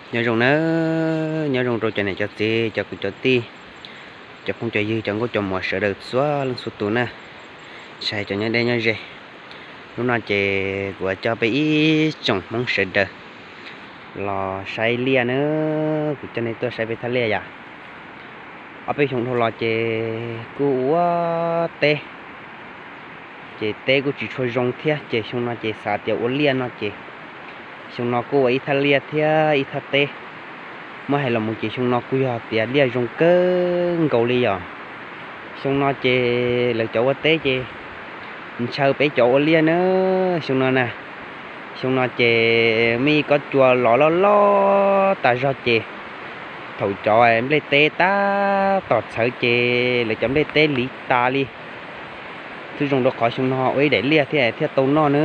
Nyob zoo na, nyob zoo rau cov niam cov txiv, cov kwv cov tij, cov phooj cov ywg, cov nkauj cov muam sawv daws txhua leej txhua tus na, tsis hais cov nyob deb nyob ze. Hnub no ces kuv coj peb ib tsoom Hmoob sawv daws los saib liaj na, kuv coj nej tuaj saib peb thaj liaj yom. Ob peb xyoo dhau los ces kuj ua teb, ces teb kuj tsis tshua zoo thiab, ces xyoo no ces xav tias ua liaj no ces xyoo no kuj ua ib thaj liaj thiab ib thaj teb. Muab hais los mus ces xyoo no kuj yog tias liaj zoo kawg nkaus li yom. Xyoo no ces lawv cov ua teb ces ntshaw peb cov ua liaj na, xyoo no na. Xyoo no ces muaj ib kob cua los loj loj tas zog ces thaum cov nplej teb tab tom txhawv ces lawv cov nplej teb liv tas li. Twb zoo rau qhov xyoo no ua ib daim liaj thiaj thiaj tau noj na,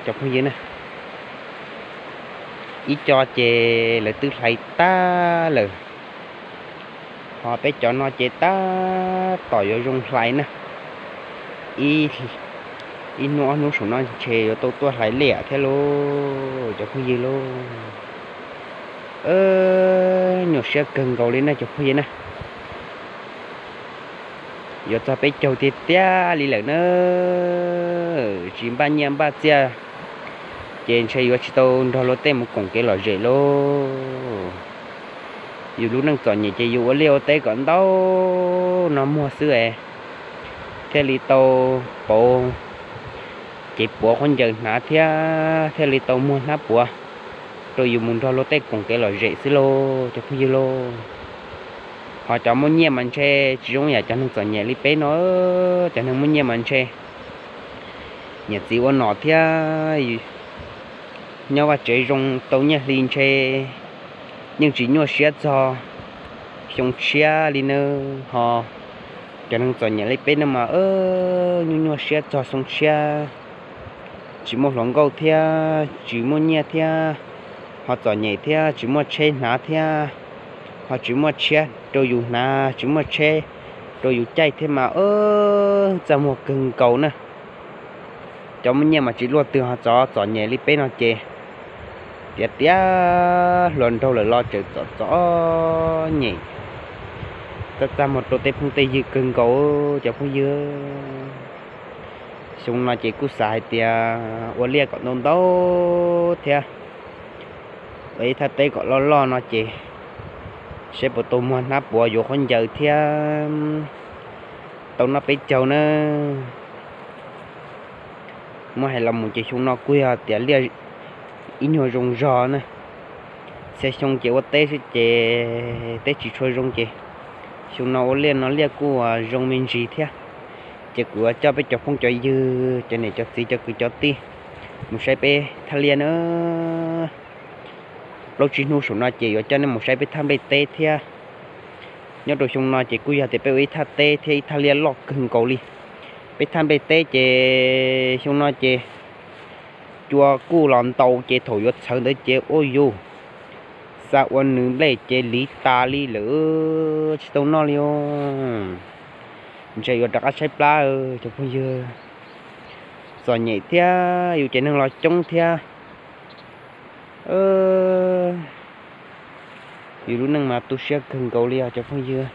cov phooj ywg na. Ib co ces lawv twb hlais tag lawm, ho peb cov no ces tab tom yuav zoo hlais na. Ib hnub ob hnub saum no ntshe yuav tau tuaj hlais liaj thiab lauj, cov phooj ywg lauj. Nyuaj siab kawg nkaus li na cov phooj ywg na. Yuav txog peb caug tiag tiag li lawm na, tsis npaj nyiaj npaj txiaj ces ntshe yuav tsis tau nrog luag tej mus koom kev lom zem lauj. Yus lub neej txom nyem ces yus ua liaj ua teb kom ntau no muag xwb es thiaj li tau pauv cev puav khaub ncaws hnav thiab thiaj li tau muag hnab puav rau yus mus nrog luag tej koom kev lom zem xwb lauj, cov phooj ywg lauj. Ho cov muaj nyiaj mas ntshe tsis zoo yam cov neeg txom nyem li peb no, cov neeg muaj nyiaj mas ntshe niam txiv ua nom thiab nyob vaj tsev zoo tau nyiaj hli ntshe yeej tsis nyuaj siab txog xyoo tshiab li na. Ho cov neeg txom nyem li peb no mas nyuaj nyuaj siab txog xyoo tshiab, tsis muaj hluas nkauj thiab tsis muaj nyiaj thiab, ho txom nyem thiab tsis muaj tsheb hnav thiab, ho tsis muaj tshiab rau yus hnav, tsis muaj tsheb rau yus caij thiab mas txaj muag kawg nkaus na. Cov muaj nyiaj mas tsis luaj twg, ho cov txom nyem li peb no ces tiav tiav hluas nraug lawm los tseem txom txom nyem, txaj txaj muag rau tej phooj tej ywg kawg nkaus, cov phooj ywg. Xyoo no ces kuj xav hais tias ua liaj kom ntau ntau thiab ua ib thaj teb kom loj loj no ces saib puas tau muag hnab puav yuav khaub ncaws thiab tau noj peb caug na. Muab hais los mus ces xyoo no kuj yog tias liaj ib nyuag zoo zog na. Txhia xyoo ces ua teb xwb ces teb tsis tshua zoo ces xyoo no ua liaj no liaj kuj zoo me ntsis thiab. Ces kuv yuav coj peb cov phooj cov ywg, cov niam cov txiv, cov kwv cov tij mus saib peb thaj liaj na. Plaub tsib hnub saum no ces yuav coj nej mus saib peb thaj nplej teb thiab. Nyob rau xyoo no ces kuj yog tias peb ua ib thaj teb thiab ib thaj liaj loj kawg nkaus li. Peb thaj nplej teb ces xyoo no ces cua kuj los ntau ces thaum yuav txhawv ntawd ces ua yus xa ua nws nplej ces liv tas li lawm, tsis tau noj li os. Ntshe yuav rov qab tshaib plab, cov phooj ywg. Txom nyem thiab yus ces neeg los coob thiab. Yus lub neej mas tu siab kawg nkaus li os cov phooj ywg.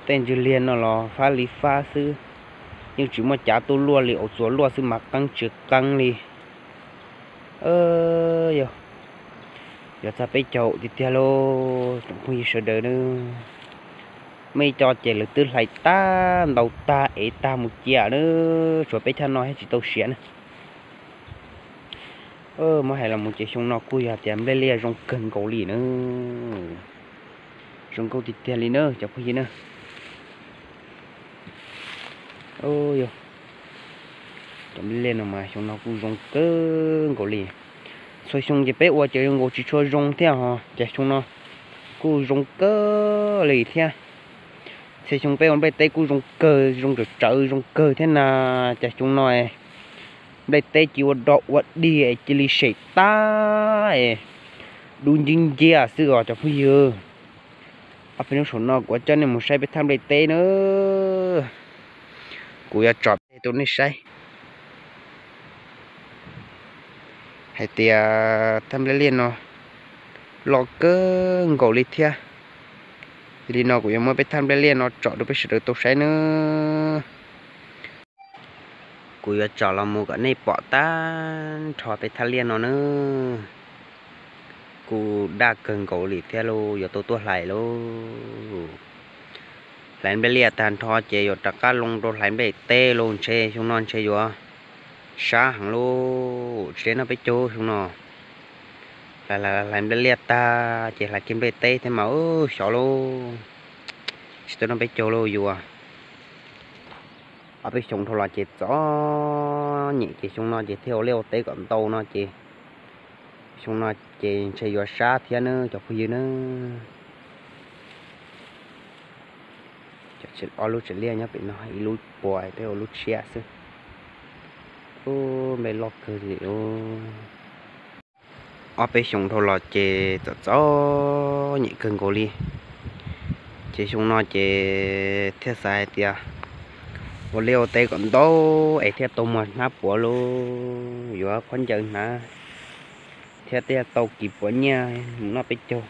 Tej ntsws liag no los fab li fab xwb, yeej tsis muaj cav tuaj luaj li, ua txuas luaj xwb mas qeeb tsis qeeb li. Yog, yuav txog peb caug tiag tiag lauj tsoom phooj ywg sawv daws na. Muaj ib co ces lawv twb hlais tag ntaus tag ev tag mus cia na, tshuav peb thaj no thiab tsis tau siav na. Muab hais los mus ces xyoo no kuj yog tias nplej liaj zoo kawg nkaus li na. Zoo nkauj tiag tiag li na cov phooj ywg na. Cov nplej liaj no mas xyoo no kuj zoo kawg nkaus li. Txhua xyoo ces peb ua ces zoo nkaus tsis tshua zoo thiab ho, ces xyoo no kuj zoo kawg li thiab. Txhia xyoo peb ua nplej teb kuj zoo kawg, zoo tsawv tsawv zoo kawg thiab na, ces xyoo no nplej teb cia ua dog ua dig es cia li sem tag es dub ncib nciab xwb os cov phooj ywg. Ob peb hnub saum no kuv coj nej mus saib peb thaj nplej teb na. Kuv yuav tsom rau nej saib. Hais tias thaj nplej liaj no loj kawg nkaus li thiab. Yog li no kuv yuav muab peb thaj nplej liaj no tsom rau peb sawv daws tau saib nawb. Kuv yuav tsom los mus kom nej pom tag nrho peb thaj liaj no nawb. Kuj daj kawg nkaus li thiab lauj, yuav tau tuaj hlais lauj. Hlais nplej liaj tag nrho ces yuav rov qab loo rau hlais nplej teb lauj, ntshe xyoo no ntshe yuav sab heev lauj, tsis tau noj peb caug xyoo no. Hlais nplej liaj tag ces hlais kiag nplej teb thiab mas xyov lauj, tsis tau noj peb caug lauj yuav. Ob peb xyoos dhau los ces txom nyem ces xyoo no ces thiaj ua liaj ua teb kom ntau no ces xyoo no ces ntshe yuav sab thiab nawb cov phooj ywg nawb. Ob lub tsev liaj nyob pem no, ib lub puag peb ua lub tshiab xwb. Ub, nplej loj kawg li. Ob peb xyoos dhau los ces txom txom nyem kawg nkaus li. Ces xyoo no ces thiaj xav hais tias ua liaj ua teb kom ntau es thiaj tau muag hnab puav lauj, yuav khaub ncaws hnav thiab thiaj tau kis puav nyiaj mus noj peb caug.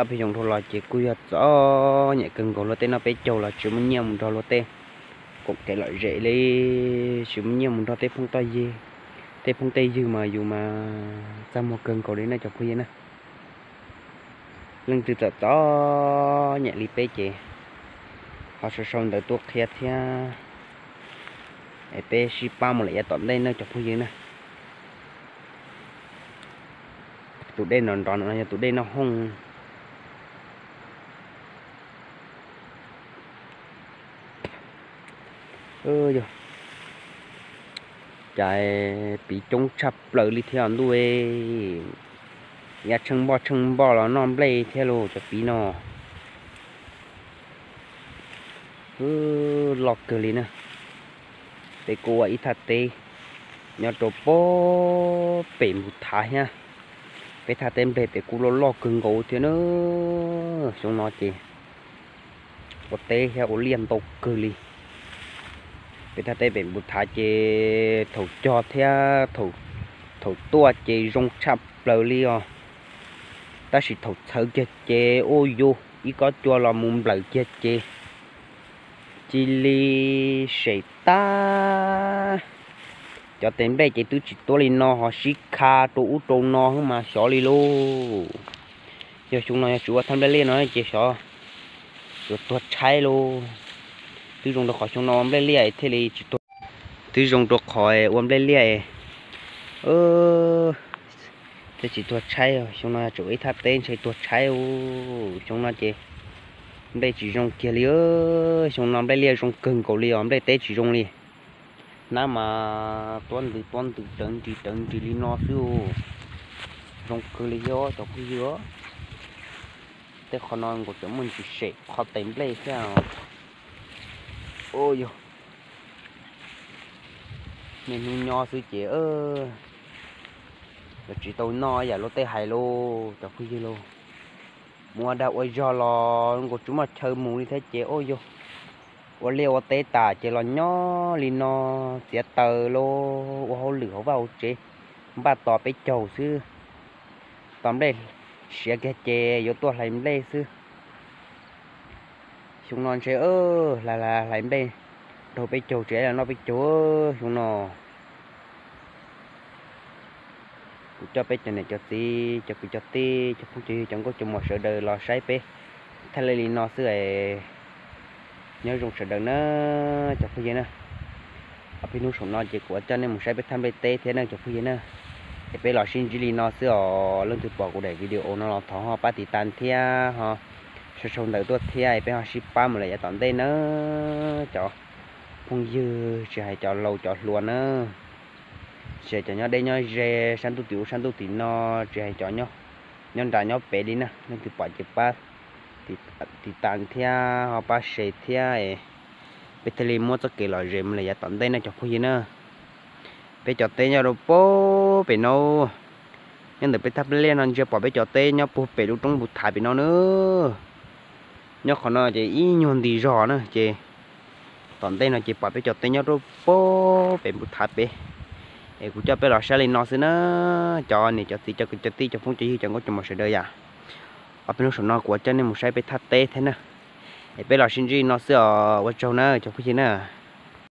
Ob peb xyoos dhau los ces kuj yog txom nyem kawg nkaus, luag tej noj peb caug los tsis muaj nyiaj mus nrog luag tej koom kev lom zem li, tsis muaj nyiaj mus nrog tej phooj toj ywg, tej phooj tej ywg mas yus mas txaj muag kawg nkaus li na cov phooj ywg na. Leej twg txom txom nyem li peb ces ho sau sau ntawv tuaj qhia thiab, es peb sib pab mus lawm yav tom ntej na cov phooj ywg na. Tus dej nrov nrov no yog tus dej Naj Hooj. Yog cas piv coob tshaj plaws li thiab ntuj, ya tsheej npoj tsheej npoj los noj nplej thiab lauj cov piv no. Loj kawg li na. Peb kuj ua ib thaj teb nyob rau pem Npus Thav thiab. Peb thaj teb nplej pem kuj loj loj kawg nkaus thiab na. Xyoo no ces ua teb thiab ua liaj ntau kawg li. Peb thaj teb pem Npus Thav ces thaum cog thiab thaum tuaj ces zoo tshaj plaws li os. Tab sis thaum txhawv kiag ces ua yus ib kob cua los mus nplawm kiag ces cia li sem tag. Cov tes nplej ces twb tsis tuab li no ho sib kha rau ub rau no xwb mas xyov li lauj. Yog xyoo no yog tsis ua thaj nplej liaj no ces xyov yuav tuag tshaib lauj. Twb zoo rau qhov xyoo no ua nplej liaj thiaj li tsis tuag. Twb zoo rau qhov ua nplej liaj thiaj tsis tuag tshaib. Xyoo no yog tseem ua ib thaj teb ntshe tuag tshaib. Xyoo no ces nplej tsis zoo kiag li. Xyoo no nplej liaj zoo kawg nkaus li os, nplej teb tsis zoo li. Hnab mas tuab ntws tuab ntws rawv nris rawv nris li no xwb. Zoo kawg li thiab cov phooj ywg. Tej qhov no nkaus tseem muaj ntsis sem qhov tes nplej thiab. Ua yog niaj hnub nyob xwb ces yuav tsis tau noj yam luag tej hais lauj cov phooj ywg lauj. Mus ua dag ua zog los nkaus tsis muaj chaw mus li thiab ces ua yog ua liaj ua teb tas ces los nyob li no txiav taws lauj, ua hauj lwm hauv vaj hauv tsev npaj tos peb caug xwb. Tos nplej siav kiag ces yuav tuaj hlais nplej xwb. Xyoo no ntshe hlais nplej raug peb caug tsis los noj peb caug xyoo no. Kuv coj peb cov niam cov txiv, cov kwv cov tij, cov phooj cov ywg, cov nkauj cov muam sawv daws los saib peb thaj liaj li no xwb es nyob zoo sawv daws na cov phooj ywg na. Ob peb hnub saum no ces kuv yuav coj nej mus saib peb thaj nplej teb thiab na cov phooj ywg na. Es peb los sib ntsib li no xwb os, leej twg pom kuv daim video no los thov ho pab tiv tas thiab ho sau sau ntawv tuaj thiab es peb ho sib pab mus lawm yav tom ntej na cov phooj ywg, tsis hais cov laus cov hluas na, tsis hais cov nyob deb nyob ze sab ntuj tim ub sab ntuj tim no, tsis hais cov nyob nram nyob pem li na, leej twg pom ces pab tiv tas thiab ho pab share thiab es peb thiaj li muab txoj kev lom zem mus lawm yav tom ntej na cov phooj ywg na. Peb cov teb nyob rau puag pem no, nyob ntawm peb thaj nplej liaj no ntsia pom peb cov teb nyob puag pem lub roob Npus Thav pem no na. Nyob qhov no ces ib nyuag nti zog na ces tom ntej no ces pom peb cov teb nyob rau puag pem Npus Thav pem. Es kuv coj peb los saib li no xwb na, cov niam cov txiv cov kwv cov tij cov phooj cov ywg cov nkauj cov muam sawv daws yom. Ob peb hnub saum no kuv coj nej mus saib peb thaj teb thiab na. Es peb los sib ntsib no xwb os, ua tsaug na cov phooj ywg na.